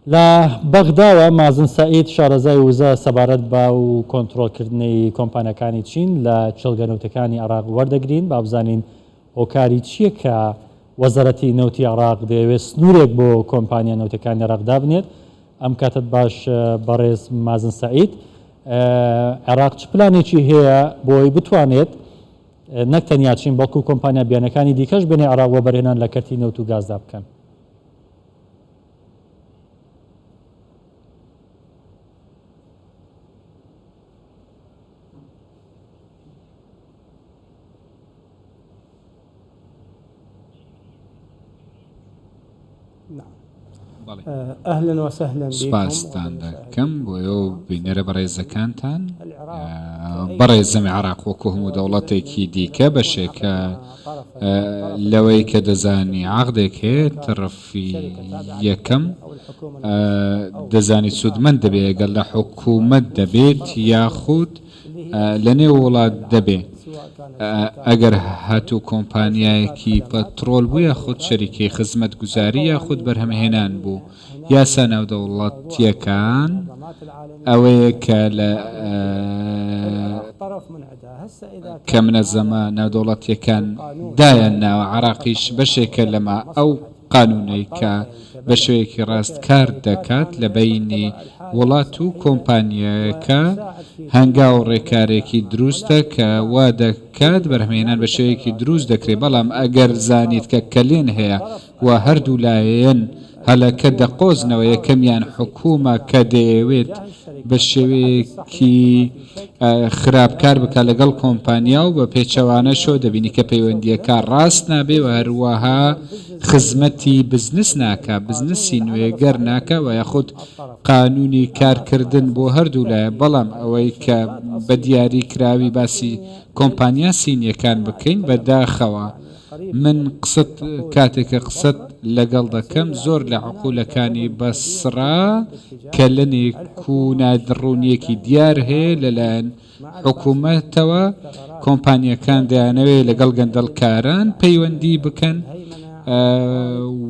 لە بەغداوە مازن سەعید شارەزای وزە سەبارەت بە و کۆنترۆڵکردنی کۆمپانیاکانی چین لە کێڵگە نەوتەکانی عێراق وەردەگرین، با بزانین هۆکاری چییە کە وەزارەتی نەوتی عێراق دەیەوێت سنوورێک بۆ کۆمپانیا نەوتەکانی عێراق دابنێت. ئەم کاتەت باش بەڕێز مازن سەعید، عێراق چ پلانێکی هەیە بۆی بتوانێت نەک تەنیا چین بەڵکو کۆمپانیا بیانەکانی دیکەش بێنە عێراق وەبەرهێنان لە کەرتی نەوت و گازدا بکەن؟ سوپاستان دەکەم بۆ ئێوە و بینەرە بەڕێزەکانتان. بەڕێزم عێراق وەکو هەموو دەوڵەتێکی دیکە بەشێکە لەوەی کە دەزانی عەقدێک هەیە تەڕەفی یەکەم دەزانی سوودمەند دەبێ ئەگەر لە حکوومەت دەبێت یاخود لە نێو وڵات دەبێ ئەگەر هاتوو کۆمپانیایەکی پەتڕۆل بوو یاخود شەریکەی خزمەتگوزاری یاخود بەرهەمهێنان بوو یاسا ناودەوڵەتییەکان ئەوەیە کە لە کە منەزەمە ناودەوڵەتییەکان دایان ناوە عێراقیش بەشێکە لەمە ئەو قانوونەی کە بە شێوەیەکی ڕاست کار دەکات لە بەینی وڵات و کۆمپانیایەکە هەنگاو و ڕێکارێکی دروستە کە وا دەکات بەرهەمهێنان بە شێوەیەکی دروست دەکرێت بەڵام ئەگەر زانیت کە کەلێن هەیە و هەردوو لایەن هەلەکە دەقۆزنەوە یەکەمیان حکومە کە دەیەوێت بە شێوەیەکی خراپ کار بکات لەگەڵ کۆمپانیا و بە پێچەوانەشەوە دەبینی کە پەیوەندییەکە ڕاست نابێ و هەروەها خزمەتی بزنس ناکا بزنسی نوێگەر ناکا و یاخود قانونی کارکردن بۆ هەردوو لایە بەڵام ئەوەی کە بە دیاری کراوی باسی کۆمپانیا سینیەکان بکەین بە داخەوە من قسەت کاتێک کە قسەت لەگەڵ دەکەم زۆر لە عقولەکانی بەسڕە کەلەنێک و نادڕوونیەکی دیار هەیە لەلایەن حکومەتەوە کۆمپانیەکان دەیانەوێت لەگەڵ گەندەڵکاران پەیوەندی بکەن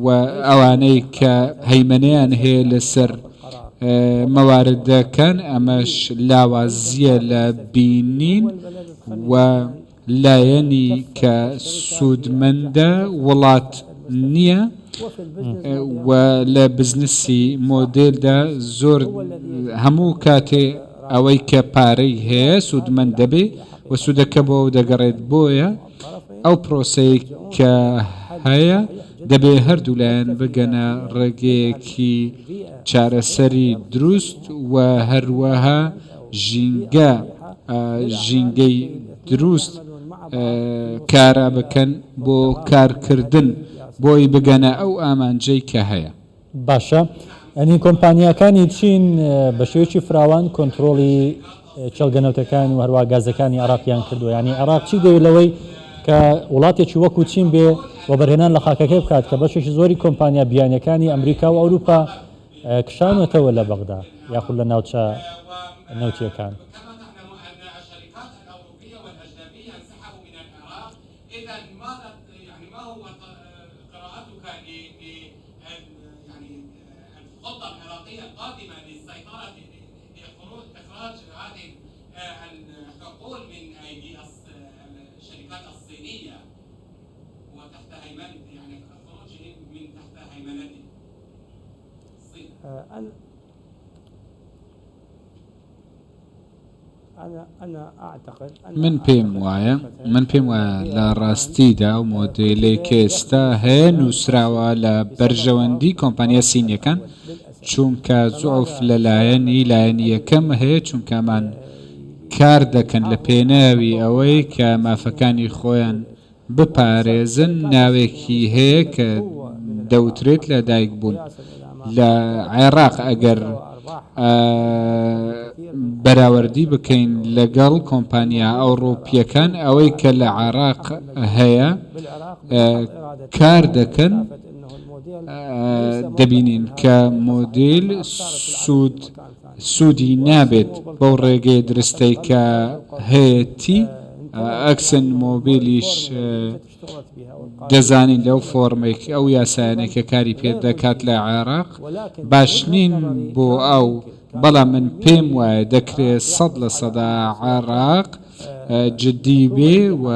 و ئەوانەی کە هەیمەنەیان هەیە لەسەر مەواردەکان ئەمەش لاوازیە لە بینین و لایەنی کە سوودمەندە وڵات نییە و لە بزنسی مۆدێلدا زۆر هەموو کاتێ ئەوەی کە پارەی هەیە سوودمەند دەبێ و سوودەکە بۆ ئەو دەگەڕێت بۆیە ئەو پرۆسەی کە هەیە دەبێ هەردوو لایەن بگەنە ڕێگەیەکی چارەسەری دروست و هەروەها ژینگە ژینگەی دروست کارا بکەن بۆ کارکردن بۆی بگەنە ئەو ئامانجەی کە هەیە. باشە یانی کۆمپانیاکانی چین بە شێوەیەکی فراوان کۆنترۆڵی کێڵگە نەوتەکان و هەروە گازەکانی عێراقیان کردووە یانی عێراق چی دەوێت لەوەی کە وڵاتێکی وەکو چین بێ وەبەرهێنان لە خاکەکەی بکات کە بەشێکی زۆری کۆمپانیا بیانیەکانی ئەمریکا و ئەوروپا کشانەتەوە لە بەغدا یاخود لە ناوچە نەوتیەکان. من پێم وایە من پێم وایە لە ڕاستیدا ئەو مۆدێلەی کە ئێستا هەیە نووسراوە لە بەرژەوەندی کۆمپانیا سینیەکان چونکە زوعف لە لایەنی لایەنی یەکەم هەیە چونکە ئەمان کار دەکەن لە پێناوی ئەوەی کە مافەکانی خۆیان بپارێزن ناوێکی هەیە کە دەوترێت لە دایک بوون لە عێراق ئەگەر بەراوردی بکەین لەگەڵ کۆمپانیا ئەوڕوپیەکان ئەوەی کە لە عێراق هەیە کار دەکەن دەبینین کە مۆدیل سوود سوودی نابێت بەو ڕێگەیە درستەی کە هەیەتی، ئەکسن مۆبیلیش. دەزانین لەو فۆرمێک ئەو یاسایانەی کە کاری پێ دەکات لە عێراق باش نین بۆ ئەو، بەڵام من پێم وایە دەکرێ 100% عێراق جدی بێ و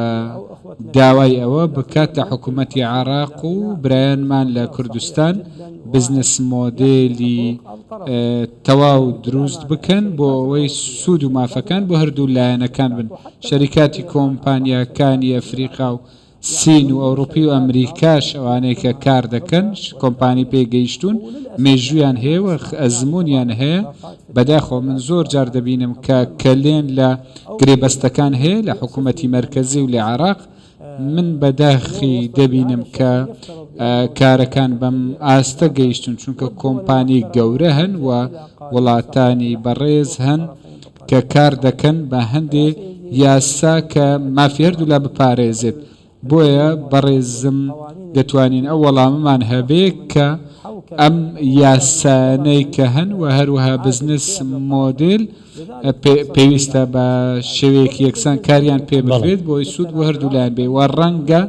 داوای ئەوە بکات لە حکوومەتی عێراق و برایانمان لە کوردستان بزنس مۆدێلی تەواو دروست بکەن بۆ ئەوەی سوود و مافەکان بۆ هەردوو لایەنەکان بن شەریکاتی کۆمپانیاکانی ئەفریقا و سین و ئەوروپی و ئەمریکاش ئەوانەی کە کار دەکەن کۆمپانی پێگەیشتوون مێژوویان هەیە و ئەزموونیان هەیە بەداخەوە من زۆر جار دەبینم کە کەلێن لە گرێبەستەکان هەیە لە حکوومەتی مەرکەزی و لە عێراق من بەداخی دەبینم کە کارەکان بەم ئاستە گەیشتون چونکە کۆمپانی گەورە هەن و وڵاتانی بەڕێز هەن کە کار دەکەن بە هەندێ یاسا کە مافی هەردوولا بپارێزێت بۆیە بەڕێزم دەتوانین ئەو وەڵامەمان هەبێ کە ئەم یاسایانەی کە هەن و هەروەها بزنس مۆدێل پێویستە بە شێوەیەکی یەکسان کاریان پێ بکرێت بۆی سوود بۆ هەردوو لایەن بێ و ڕەنگە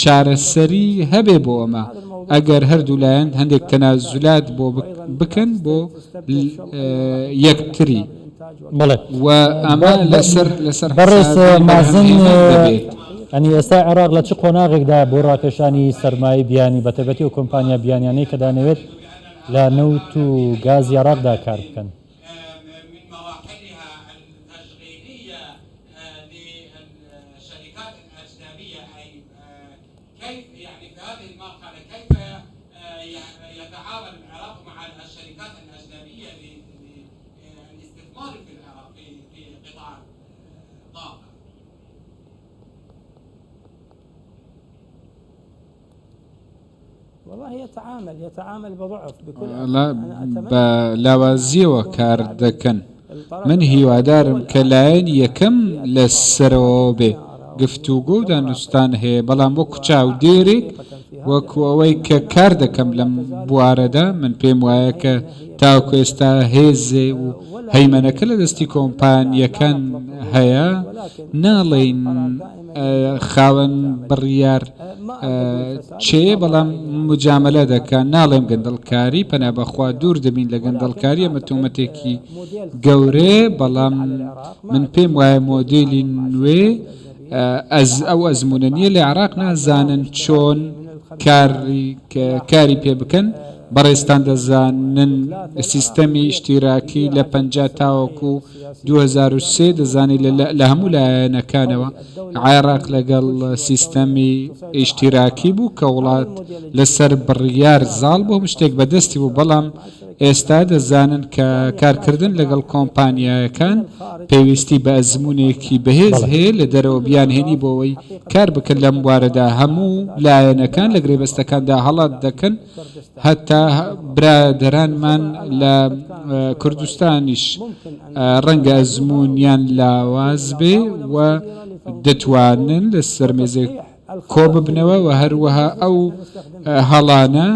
چارەسەری هەبێ بۆ ئەمە ئەگەر هەردوو لایەن هەندێک تەنازولات بۆ بکەن بۆ یەکتری و ئەمە لەسەر لەسەر بەڕێز حسابی مازن بەرهەمهێنان دەبێت. ئەنی ئێستا عێراق لە چ قۆناغێکدا بۆ ڕاکێشانی سەرمایەی بیانی بەتایبەتی ئەو کۆمپانیا بیانیانەی کە دانەوێت لە نەوت و گازی عێراقدا کار بکەن؟ بە لاوازییەوە کار دەکەن. من هیوادارم کە لایەنی یەکەم لە سەرەوە بێ. گفتوگۆ و دانوستان هەیە، بەڵام وەکو چاودێرێک، وەکو ئەوەی کە کار دەکەم لەم بوارەدا، من پێم وایە کە تاوەکو ئێستا هێزێ و هەیمەنەکە لە دەستی کۆمپانییەکان هەیە، ناڵێین خاوەن بڕیار کێیە، بەڵام موجامەلە دەکا، ناڵێم گەندەڵکاری، پەنا بەخوا دوور دەبین لە گەندەڵکاری، ئەمە تۆمەتێکی گەورەیە، بەڵام من پێم وایە مۆدێلی نوێ ئەو ئەزموونە نییە لە عێراق، نازانن چۆن کاری پێ بکەن، بەڕێزتان دەزانن سیستەمی ئیشتیراکی لە 50 تاوەکو 2003 دەزانی لە هەموو لایەنەکانەوە عێراق لەگەڵ سیستەمی ئیشتیراکی بوو کە وڵات لەسەر بڕیار زاڵ بوو، هەموو شتێک بەدەستی بوو، بەڵام ئێستا دەزانن کە کارکردن لەگەڵ کۆمپانیایەکان پێویستی بە ئەزموونێکی بەهێز هەیە لە دەرەوە بیانهێنی بۆ ئەوەی کار بکەن لەم بوارەدا، هەموو لایەنەکان لە گرێبەستەکاندا هەڵە دەکەن هەتا برادەرانمان لە کوردستانیش ڕەنگە ئەزموونیان لاواز بێ و دەتوانن لەسەر مێزێک کۆببنەوە و هەروەها ئەو هەڵانە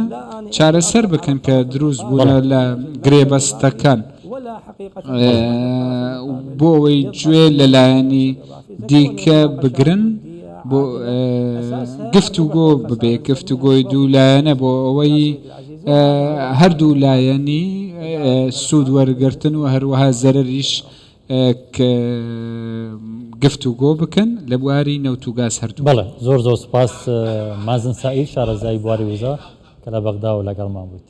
چارەسەر بکەن کە دروست بوونە لە گرێبەستەکان بۆ ئەوەی گوێ لە لایەنی دیکە بگرن بۆ گفتوگۆ ببێ گفتوگۆی دوو لایەنە بۆ ئەوەی هەردوو لایەنی سوود وەرگرتن و هەروەها زەرەریش گفتوگۆ بکەن لە بواری نەوت و گاز هەردوو. بەڵێ زۆر زۆر سوپاس مازن سائیر شارەزای بواری وزە کە لە بەغداوە لەگەڵمان بوویت.